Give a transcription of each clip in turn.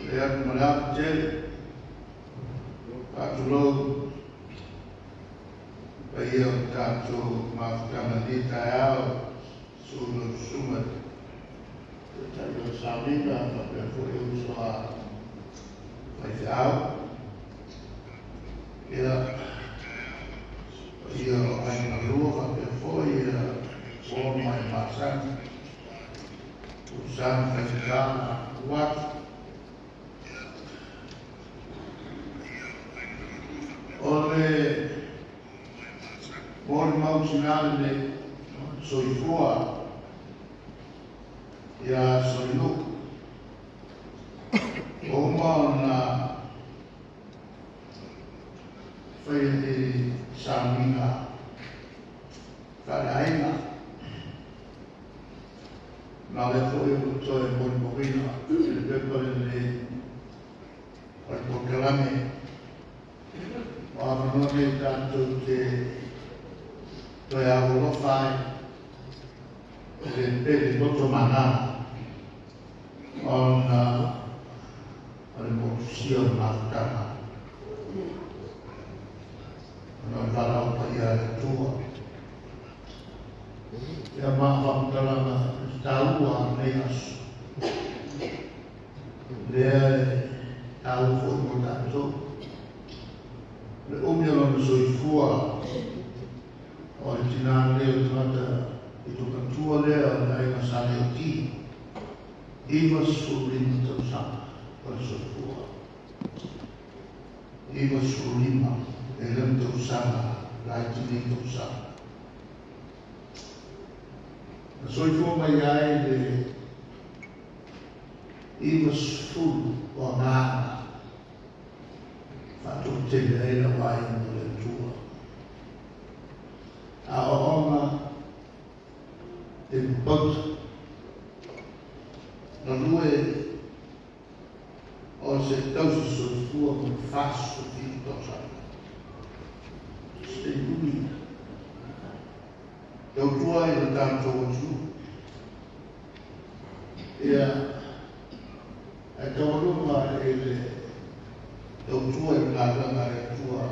Le atu ma le atu tele, faatulou paia o tatou mafutaga i lenei taeao, susu i lau susuga i le Taitai o le Sauniga faapea foi uso a faifeau. Ia, paia o aiga na lua faapea foi uo ma e masani, tusa ma faigata ma atu. O le molimau tina lenei soifua ia Solinu'u ua uma ona faia i sauniga faaleaiga ma o lea foi ua toe molimauina i le pepa lenei o le polokalame o avanoa nei tatou te toe alolofa ai i le pele loto magana ona o le motusia o le mafutaga ona o le valaau paia a le Atua. Ia ma faamatalaga taua lenei aso lea e taua foi mo tatou le umi o lona soifua o le tinā lenei o le tagata i tokatua lea o le aiga sa Leoti 95 tausaga o le soifua 95 e le o tausaga laiti nei tausaga na soifua mai ai le 90 o agaga faatoatele ai lau aiga o le Atua. Aoaoga e papauta galue o se tausi soifua mo le 47 tausaga. Se umi tautua i le tatou atunuu. Ia, ae taualuga i le tautua i le galuega a le Atua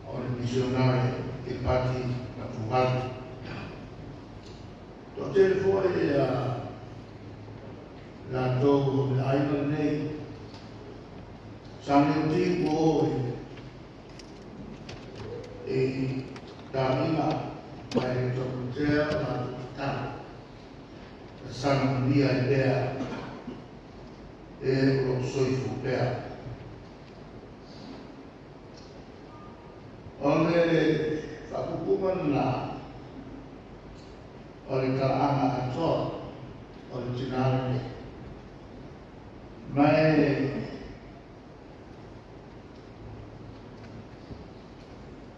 o le misionare i Pati ma Tuvalu. Toatele foi latou o le aiga lenei sa leoti ua o i taamiga ae le taumatea o latou tatalo e saga manuia ai pea e o loo soifua pea. O le faapupuga lena o le talaaga atoa o le tinā lenei. Ma e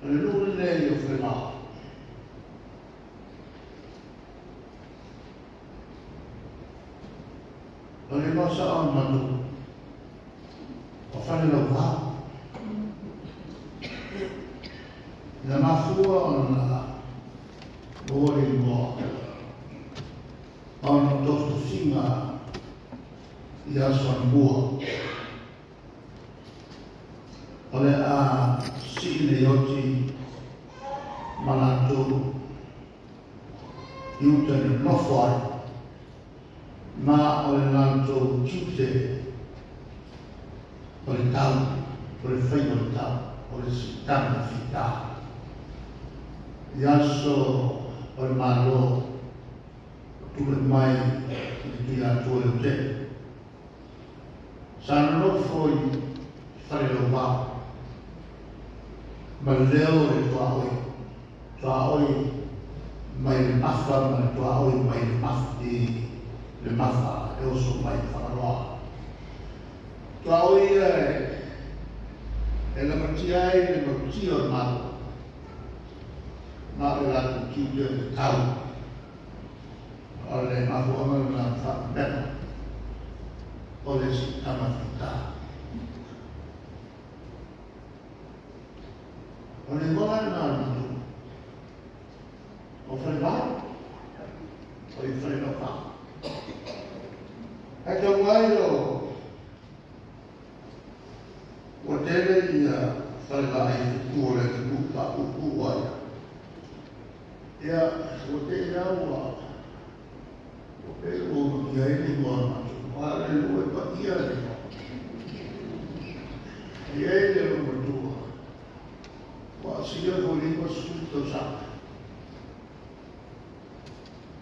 o le nuu lenei o Falevao. O le igoa sao o le matou o Falelauvao. Na mafua ona maua le igoa ona o tofitofiga i aso anamua. O le a sii nei oti ma latou i uta i le nofo ai ma o le latou tiute o le tau, o le faiva o le tau, o le siitaga fita. I aso o le Malo o tulai mai i le Tuiatua Leutele. Sa nonofo i Falelauvao ma le leo o le tuaoi, tuaoi mai le mafa ma le tuaoi mai le mafa i le mafa e oso mai i Fagaloa. Tuaoi ia e lamatia ai le malutia o le Malo ma o le latou tiute o le tau o le mafuaaga lena faapena o le siitaga fita. O le igoa lena o le matou o Falevao, o i Falelauvao. Ae talu ai o tele ia falelaai tutu o le atunuu papuupuu ai. Ia, ua tei lava ua pei ua umakia ai le igoa o le matou, a o le nuu e paia le igoa. E i ai le loomatua ua asia foi i le 90 tausaga.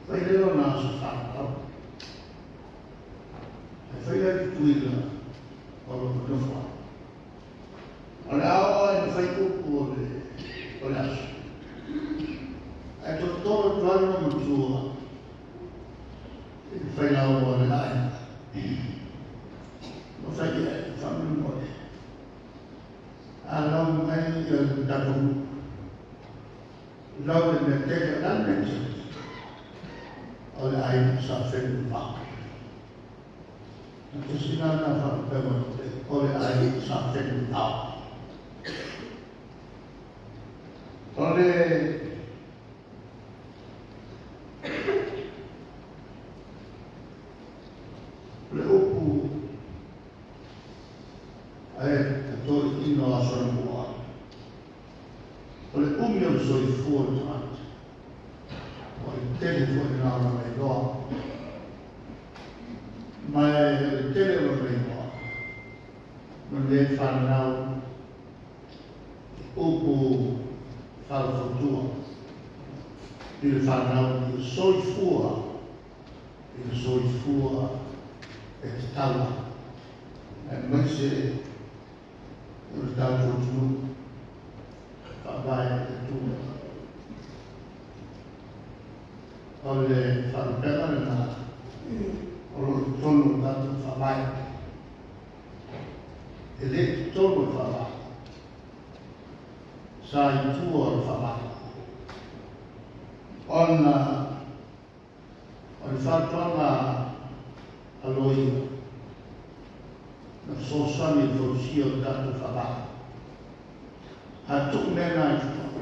Fai lea lona aso fanau, ae fai la i Tutuila o lo o nonofo ai. O le a oo lava ina fai upu o le aso, ae totolo atu lava le loomatua i le failauga o le aiga ma fai i ai, faamolemole, a lau mai le tatou nuu, lau le mea tele, o le a le mea tele? O le aiga Sa Fenunuivao. Na tasi la lena faalupega o le aiga Sa Fenunuivao. O le upu ae toeaiina o aso anamua, o le umi o le soifua o le tagata, o le tele foi lena o lona iloa, ma o le tele o lona iloa, manuia ai fanau i upu faufautua i le fanau i le soifua, i le soifua e tatau ai, aemaise o le tatou atunuu faavae i le Atua. O le faalupega lena o lo o i totonu o le tatou faavae. E le i totonu o le faavae, sa i tua o le faavae, ona o le fautuaga a loia na fesoasoani i le fausia o le tatou faavae. A tuu mea na i totonu,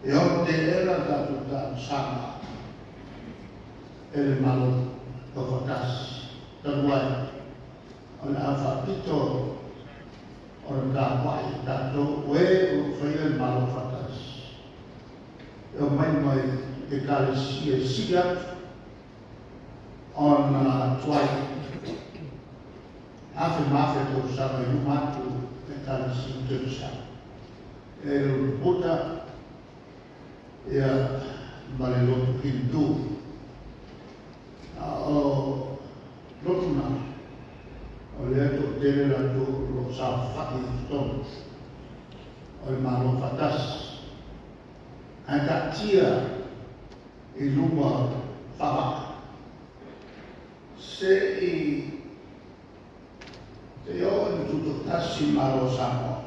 e ono teena le tatou talosaga e le Malo Taufaatasi, talu ai o le a faapito o le tapuai i tatou o e o lo o faia le Malo Faatasi. E omai mai Ekalesia e sili atu ona tuai afe ma afe tausaga i luma atu Ekalesia Kerisiano. E le lotu Buta ia ma le lotu Hindu. A o lotu na, o lea toatele latou o lo o saofai i totonu o le Malo Faatasi. Ae taatia i luma faavae se i te oo ina tutoatasi Malo o Samoa.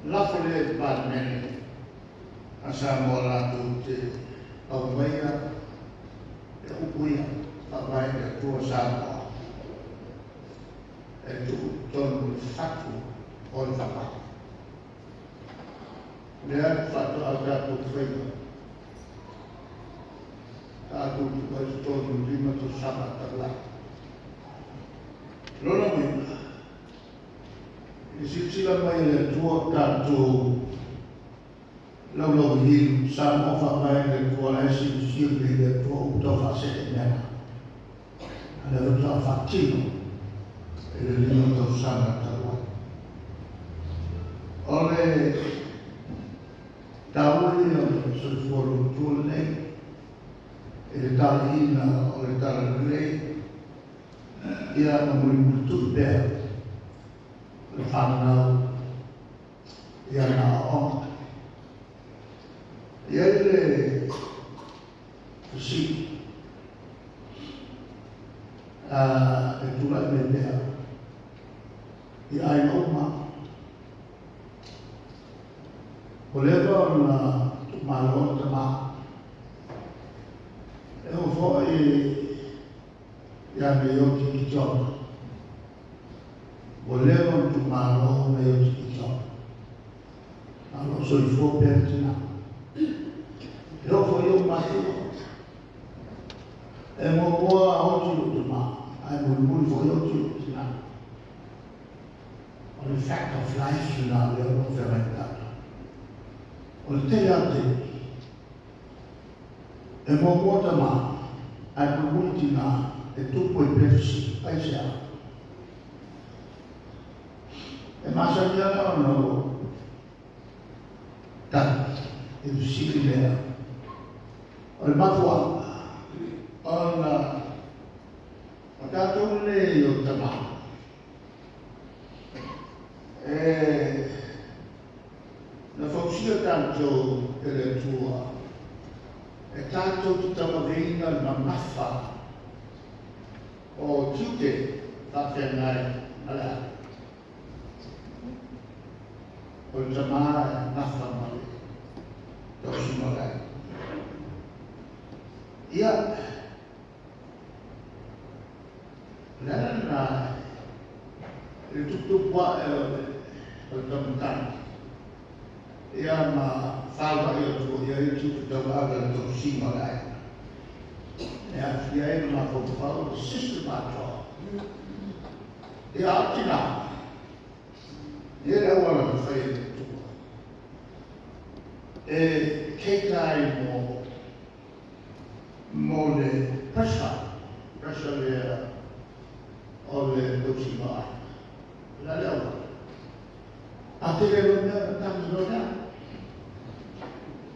Lafo lea i le Palemene a Samoa latou te aumaia e upu ia faavae i le Atua Samoa e tuu i totonu o le fatu o le faavae. Lea faatoa tatou faiga, tatou tuu ai totonu 5 tausaga talu ai. Lona uiga, i le silasila mai e le Atua tatou laulauilu, Samoa faavae i le Atua, la e silafia lelei le Atua upu tau faasee i mea na. A lea faatoa faatino i le 5 tausaga talu ai. O le taua ia o le soifua lotu lenei, i le taliina o le talalelei, ia ma mulimulitui pea le fanau ia na aoaoga. E i ai le fesili e tulai mai pea i aiga uma. O leva ona tuumalo le tamā, e oo foi ia Neioti Kitiona. Ua leva ona tuumalo Neioti Kitiona, a o lo o soifua pea le tinā. E oo foi i ou matua, e muamua oti lou tamā, ae mulimuli foi oti lou tinā. fact of life na le o feagai tatou. O le tele a te e muamua tamā ae mulimuli tinā e tupu i pefisi aisea. E masani ana ona ou tali i le fesili lea. O le mafuaaga ona o tatou lenei o tamā e na fausia tatou e le Atua e tatou te tauaveina le mamafa o tiute faafeagai ma le aiga. O le tamā e nafa ma le tausiga o le aiga. Ia, o le ala lena i le tuputupu ae o le taumatagi, ia ma fauai atu i ai le tiute tauave o le tausiga o le aiga. E aafia ai le mafaufau o le system atoa. Ia, a o tinā, e le auala na fai e le Atua e cater ai mo le pressure lea o le tausiga o aiga. O le a le auala? A tele loa mea ona tagi loa lea.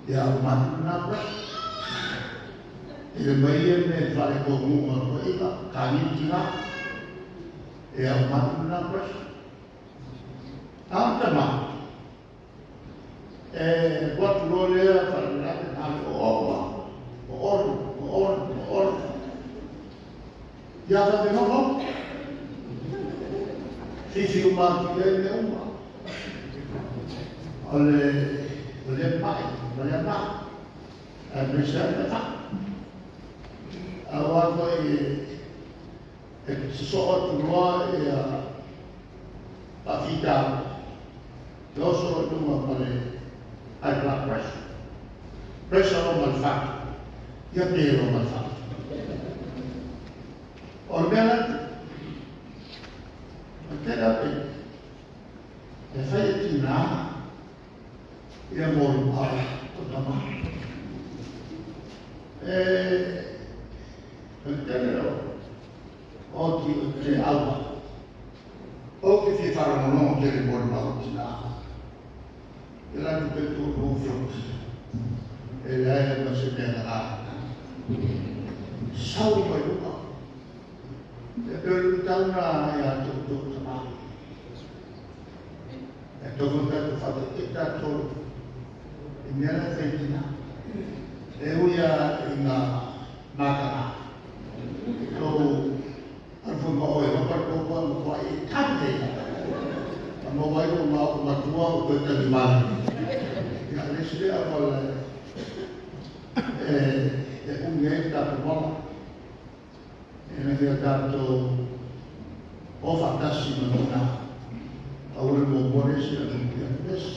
Ia, ua matu lena pressure. Tele mai ia mea e faalekonuga o toeaiga, tagi le tinā. Ia, ua matu lena pressure. A o le tamā, e alu atu loa lea faalavelave na o le ooooga, oonu, oonu, oonu. Ia vave nono. Fifi uma atu i ai mea uma. O le mai, ma le ma. Aemaise ai le fa'a. Aua foi e sosoo atu loa ia faafitauli, e oso i luga ma le high blood pressure. Pressure loa ma le fatu. Ia pe loa ma le fatu. O le mea la, o le tele o taimi, e fai e tinā ia molimau o tamā. E o le tele o ti o te aua. O ke fia faalogologo tele molimau o tinā. E latou pe tu'u fioti. E leai lava se mea na laga. Sau mai luga. E pe o le luitau na ia te outou tamā. E tatau foi tatou faataitei tatou i mea la e fai e tinā. E ui lava i ngā mātanga. I tou alu foi ma oe, hapa le popo ma kuai e tali nei. A maua ai lou matua o toe tali male. Ia, le isi lea auala e umi ai le tatou ola. Ina ia tatou o faatasi ma tinā. Aua le muamua le isi, ae mulimuli atu le isi.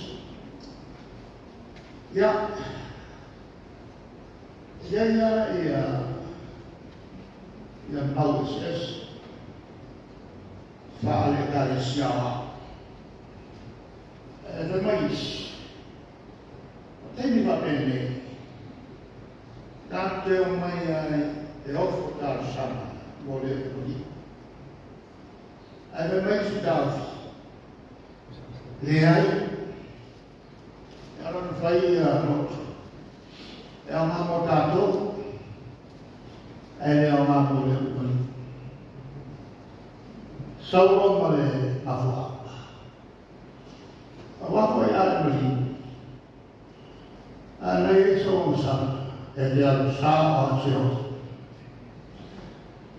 Ia, e i ai lava ia mau eseese faale-Ekalesia aoao. E fai mai isi, o taimi faapenei, tatou te omai ai e ofo talosaga mo le umalii. Ae fai mai isi taofi, leai, e ala ona fai ia loto, e aoga mo tatou, ae le aoga mo le umalii. Sau loa ma le mafuaaga. Aua foi a e maliu, a na i ai sou agasala, e te alu sa o a se oti.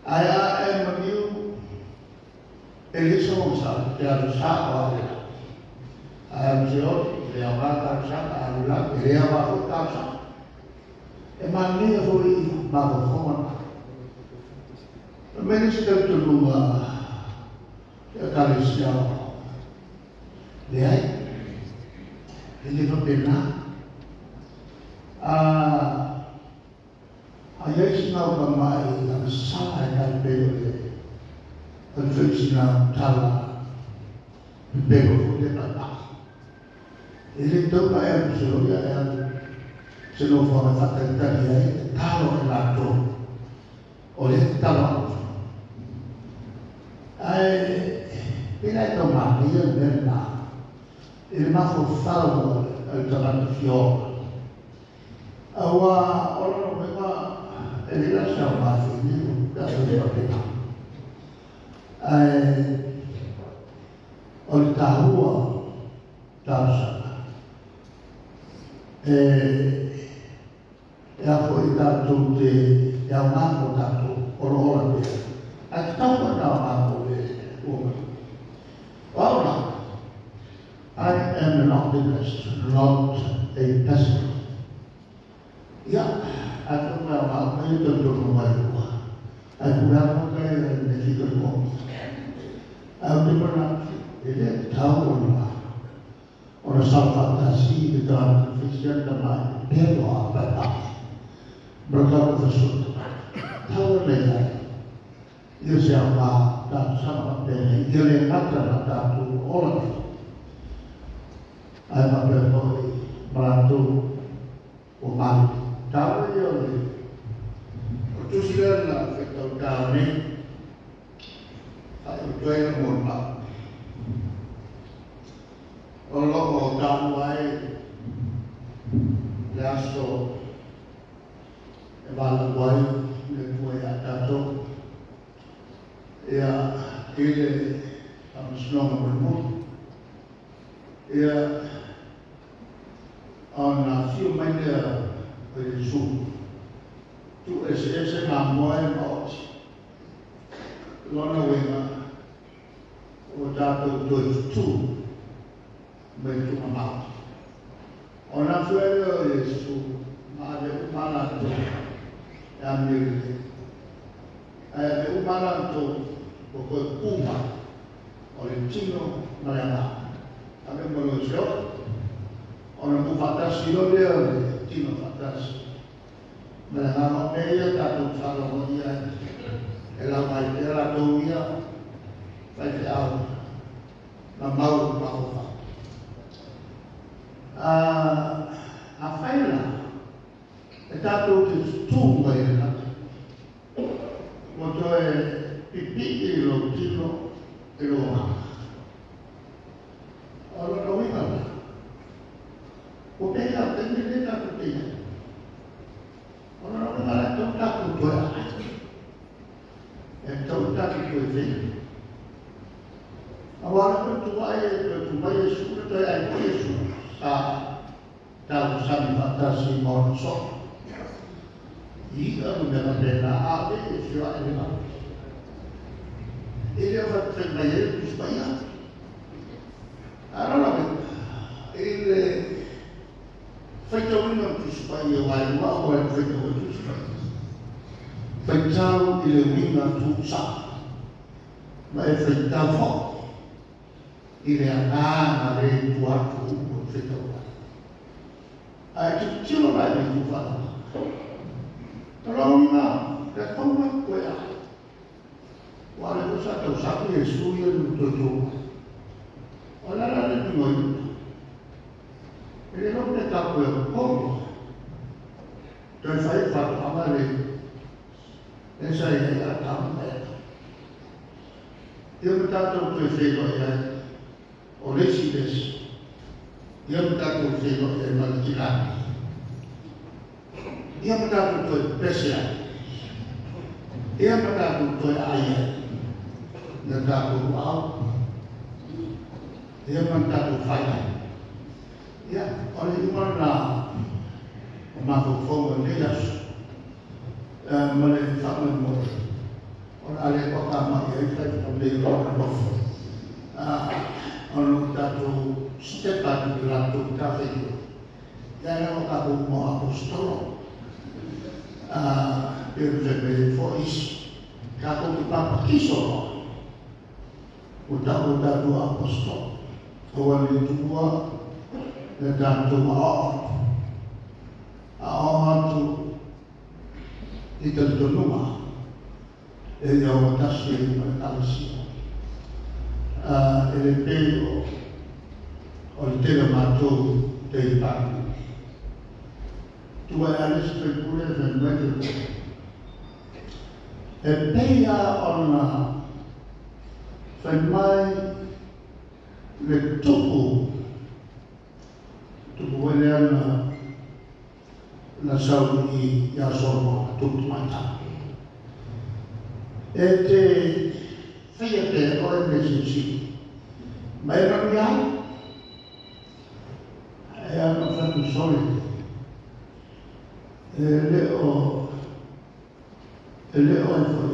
Ae a e maliu, e leai sou agasala, e te alu sa o a le la. Ae alu se oti, e le aoga talosaga, a alu la, e le aoga foi talosaga. E manaia foi mafaufauga na. Fai mai le isi talitonuga i Ekalesia aoao, Leai, e le faapena. A a i ai sina ukamai agasala e tai pei o le o le feisina tala Pepelo foi le paepae. E le tau na e alu se oi a e alu se nofoaga e faatalitali ai e tatalo e latou o lea e tatalo atu. Ae pei la e tau manaia le mea lena i le mafaufau o le tagata fia ola. Aua o lona uiga e leai la se aoga e fai nei pe a fai faapena. Ae o le taua talosaga e a foi tatou te e aoga mo tatou o lo o ola pea. Ae tatau foi ona aoga mo le ua matua. O au la, I am an optimist, not a pessimist. Ia, atonu e aoga uma ia talitonuga e lua, ae pule lava maota ia i le mea fito i moomia. Ae ou te manatu, e le tatau ona sao faatasi le tagata fai si ana tama e pepelo a paepae ma le tagata fai sona tama. Tatau ona i ai ia se aoga talosaga faapenei ia le gata na tatou ola nei, ae faapea foi ma latou ua maliliu. Taua ia o le tusi lea na faitau taeao nei, faaiutu ai le molimau. O lo o taua ai le aso e valaau ai le Atua ia tatou ia i le faamasinoga mulimuli ia ona afio mai lea o Iesu tuueseese mamoe ma oti. Lona uiga ua tatou toe tutū mai le tuugamau. Ona afio ai lea o Iesu ma ave uma latou e amio lelei. Ae ave uma latou ua toe ku mai o le tino ma le agaga. Ave uma loa i se oo. Ona tuufaatasi loa lea o le tino faatasi ma le agaga. O mea ia tatou te faalogo i ai e lava ai pea latou ia faifeau ma mau i le mafaufau. Afai la e tatou te tutū mai i le lagi, ua toe pipii lou tino i lou agaga. O lona uiga la, ua pei a o taimi lenei tatou te i ai. O lona uiga la e tatau tatou toe aai. E tatau tatou toe feiloai. Aua o lea foi tuai e toe tu mai Iesu, na toe ai foi Iesu sa tausami faatasi ma ona soo. I i'a ma mea faapena, a o lea e feoai le galu. E le o fai mai ai le Tusi Paia. A o lona uiga, i le faitauina o le Tusi Paia, aua e lua auala e faitau ai le Tusi Paia. Faitau i le uiga tuusao, ma e faitau foi i le agaga le i tua atu o upu e faitau ai. Ae tilotilo la i le itu faalagaga. O lona uiga, e tatau ona toe ae. Aua o lea foi sa tausaga Iesu ia na toe tu mai. O le a la le uiga o ia mea? E le iloa pe tatou e autonu toe fai le faatoaga lea sa i ai Atamu ma Eva. Ia ma tatou toe feiloai ai o le isi le isi. Ia ma tatou feiloai ai ma le kilagi. Ia ma tatou toe pepese ai. Ia ma tatou toe aai ai i a tatou luau. Ia ma tatou fai ai. Ia, o le iuga lena o mafaufauga i lenei aso ma le faamoemoe o le a le toatamai ai faifeau nei o lona nofo ona ua tatou sitepa atu i le latou matafaioi. Ia ae leaga o tatou uma o aposetolo, pei ona fai mai ai foi isi, tatou te papatiso loa ua taua tatou aposetolo. Aua ne i tuua le tatou aoao atu, aoao atu i talitonuga e ia ogatasi ai ma le Ekalesia. E le pei o le tele o matou te Palemene. Tu ai ale se faipule fai mai le e pei lava ona fai mai le tupu tupu foi lea na sau i ia Solomona, tupu tamaitai. E te faia pea oe mea silisili ma e manuia ai. E ana fai atu sole e le o e le o ai foi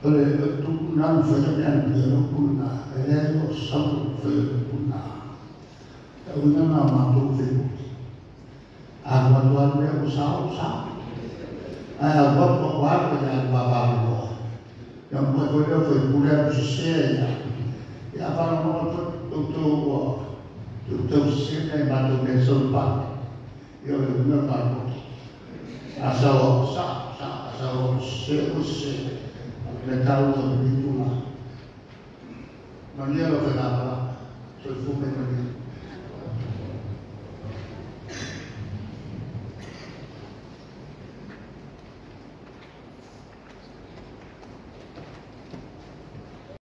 o le tupu nanu faia mea na pia le upu lena e leai o sau faia le upu lena. E uiga na o matou faipule. A alu atu lava le mea ua sao, ua sao. Ae alu atu au alu ia alu vavalo loa. Ia ona toe foi lea o faipule alu sese ia. Ia a faalogologo atu foi outou ua tau sese nai matou mea e sau i le Palemene. Ia o le uiga o le palota. A sau ua sao, sao, a sau ua sese, ua sese. O le mea taua o lenei itula. Manuia lau faigamalaga. Soifua ma ia manuia.